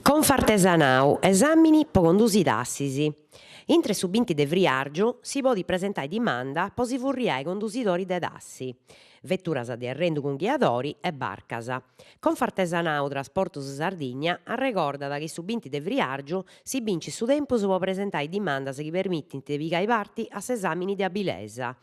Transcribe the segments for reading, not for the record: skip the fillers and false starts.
Confartesanau, esàmini po condusi tassis. Intre su binti de friàrgiu si podit presentai dimanda po si furriai condusidori de tassi, veturas de arrendu cun ghiadori e barcas. Confartesanau Trasportus Sardigna arregordat chi su binti de friàrgiu si bincit su tempus po presentai dimandas chi permitint de pigai parti a s'esàmini de abilesa.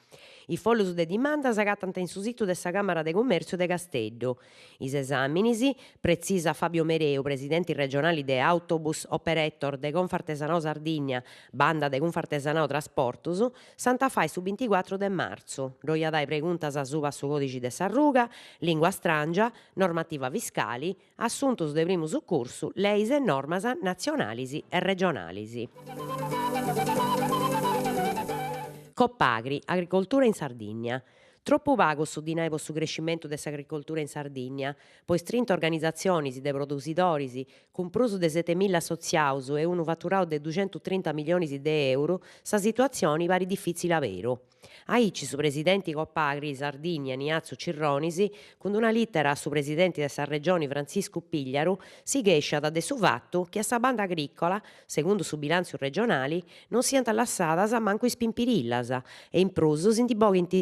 Is follus de dimanda s'agatant in su situ de sa Càmara de Cummèrtziu de Casteddu. Is esàminis, pretzisat Fabio Mereu, presidenti regionali de Autobus Operator de Confartesanau Sardigna, banda de Cunfartesanau Trasportus, s'ant a fai su binticuatru de martzu. Ddoi at ai preguntas asuba su còdixi de s'arruga, lìngua stràngia, normativa fiscali, assuntus de primu sucursu, leis e normas natzionalis e regionalis. Copagri, agricoltura in Sardigna. Tropu pagu su dinai po su crescimentu de s'agricoltura in Sardigna. Po is trinta organizatzionis de produsidoris, cun prus de setemilla assotziaus e unu faturau de duxentutrinta milionis de euru, sa situatzioni parit difitzili aberu. Aici su presidenti Copagri Sardigna Niatzu Cirronis, cun d'una lìtera a su presidenti de sa Regioni Frantziscu Pigliaru, si chèsciat de su fatu chi a sa banda agrìcola, segundu su bilàntziu regionali, non siant lassadas mancu is pimpirillas e in prus si ndi boghint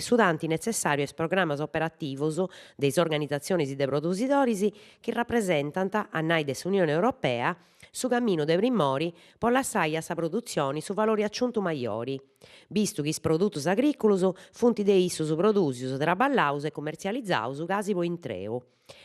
su tanti netzessàriu a is programas operativos de is organizatzionis de produsidoris chi rapresentant, a nai de s'Unioni Europea, su caminu de primori po lassai a sa produtzioni su valori aciuntu majori. Bistu chi is produtus agrìculus funt de issus prodùsius, traballaus e cumertzializaus casi po intreu.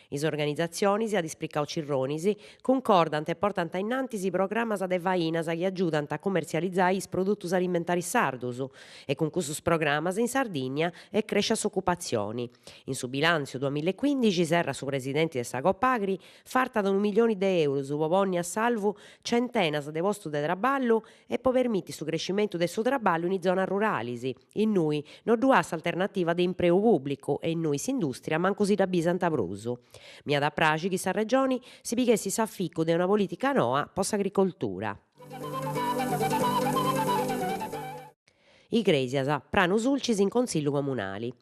Is organizatzionis, at ispricau Cirronis, cuncordant e portant a innantis programas de fainas chi agiudant a cumertzializai is produtus alimentaris sardus e cun cussus programas in Sardigna est crèscia s'ocupatzioni. In su bilàntziu duamillecuindixi, serrat su presidenti de sa Copagri, fartat unu milioni de eurus po ponni a salvu centenas de postus de traballu e po permiti su crescimentu de su traballu in is zonas ruralis, innui no ddu at s'alternativa de impreu pùblicu e innui s'indùstria mancu si dda bisant prus. M'iat a praxi chi sa Regioni si pighessit s'aficu de una polìtica noa po s'agricoltura. Igrèsias, Pranu Sulcis in Consillu Comunali.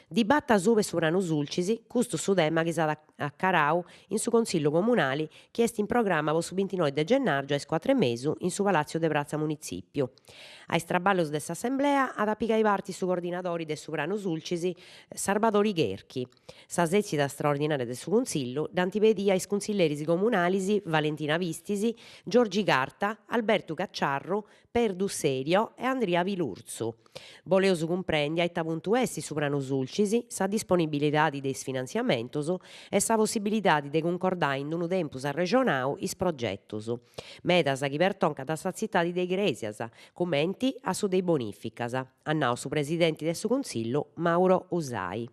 Dibata asuba 'e su Pranu Sulcis, custu su tema chi s'at acarau in su Consillu Comunali chi est in programma po su bintinoi de gennàrgiu a is cuatru e mesu in su Palàtziu de Pratza Munitzìpiu. A is traballus de s'assemblea at a pigai parti su coordinadori de su Pranu Sulcis Sarbadori Cherchi. Sa sètzida straordinària de su Cunsillu dd'ant pedia is cunsilleris comunalis Valentina Pistis, Giorgi Carta, Albertu Cacciarru, Perdu Serio e Andria Pilurzu. Boleus cumprendi a ita puntu est su Pranu Sulcis, sa disponibilidadi de is finantziamentus e sa possibilidadi de cuncordai in unu tempus arrexonau is progetus medas chi pertoncant a sa tzitadi de Igrèsias, cumenti a su de is bonìficas, at nau su presidenti de su Cunsillu Mauro Usai.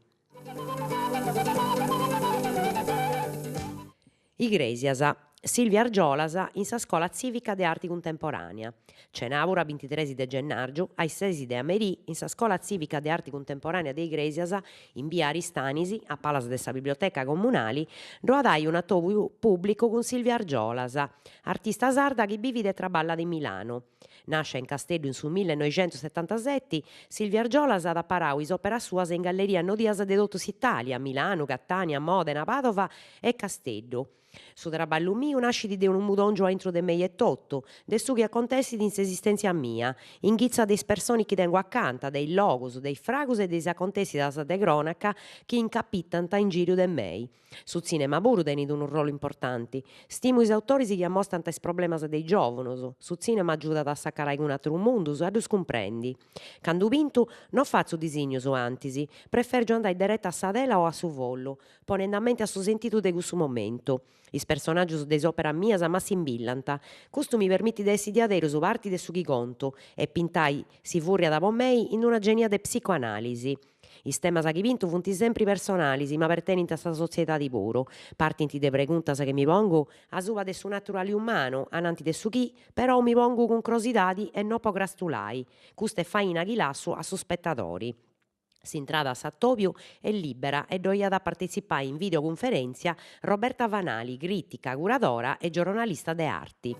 Igrèsias, Silvia Argiolas in sa Scola Tzìvica de Arti Cuntemporànea. Cenàbura bintitres de gennàrgiu, a is ses de a merì, in sa Scola Tzìvica de Arti Cuntemporànea de Igrèsias, in bia Aristanis, a palas de sa Biblioteca Comunali, ddoe at ai un'atòbiu pùblicu cun Silvia Argiolas, artista sarda chi bivit e traballat in Milanu. Nàscia in Casteddu in su millenoixentusetantaseti, Silvia Argiolas at aparau is òperas suas in gallerias nodias de totu s'Itàlia, Milanu, Catània, Mòdena, Pàdova e Casteddu. Su traballu miu nascit de unu mudòngiu aintru de mei etotu, de su chi acontessit in s'esistèntzia mia, inghitzat de is personis chi tengu acanta, de is logus, de is fragus e de is acontèssidas de crònaca chi incapitant in gìriu de mei. Su tzìnema puru tenit unu rolu importanti. Stimu is autoris chi ammostant is problemas de is giòvunus. Su tzìnema agiudat a s'acarai cun àterus mundus, a ddus cumprendi. Candu pintu, no fatzu disignus, antis, prefèrgiu andai dereta a sa tela o a su follu, ponendi a menti a su sentidu de cussu momentu. Is personàgius de is òperas mias m'assimbillant. Custu mi permitit de essi diaderus parti de su chi contu, e pintai si furriat po mei in una genia de psicoanalisi. Is temas chi pintu funt sempri personalis ma pertenint a sa sotziedadi puru. Partint de preguntas chi mi pongu asuba de su naturali umanu, ananti de su chi, perou mi pongu cun crosidadi e no po crastulai. Custa est faina chi lassu a su spetadori. S'intrada a s'atòbiu est lìbera e ddoi at a partetzipai in videocunferèntzia Roberta Fanali, crìtica, curadora e giornalista de arti.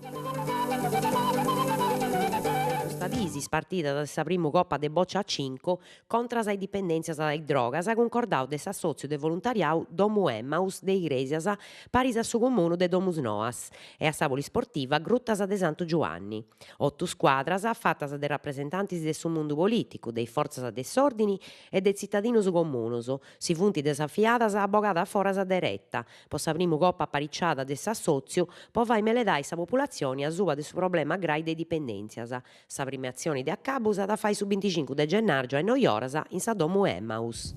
Custa. diis is partidas de sa primu Copa de bòcia a cincu contras a is dipendèntzias a is drogas cuncordau de s'assòtziu de voluntariau Domu Emmaus de Igrèsias paris a su Comunu de Domusnoas e a sa Polisportiva Grutas de Santu Giuanni. Otu scuadras fatas de rapresentantis de su mundu polìticu, de is fortzas de s'òrdini e de tzitadinus comunus si funt desafiadas a bogada a foras dereta po sa primu copa apariciada de s'assòtziu po fai meledai sa populatzioni asuba de su problema grai de is dipendèntzias. Sa premiatzioni de acabu s'at a fai su binticincu de gennàrgiu a is noi oras in sa domu Emmaus.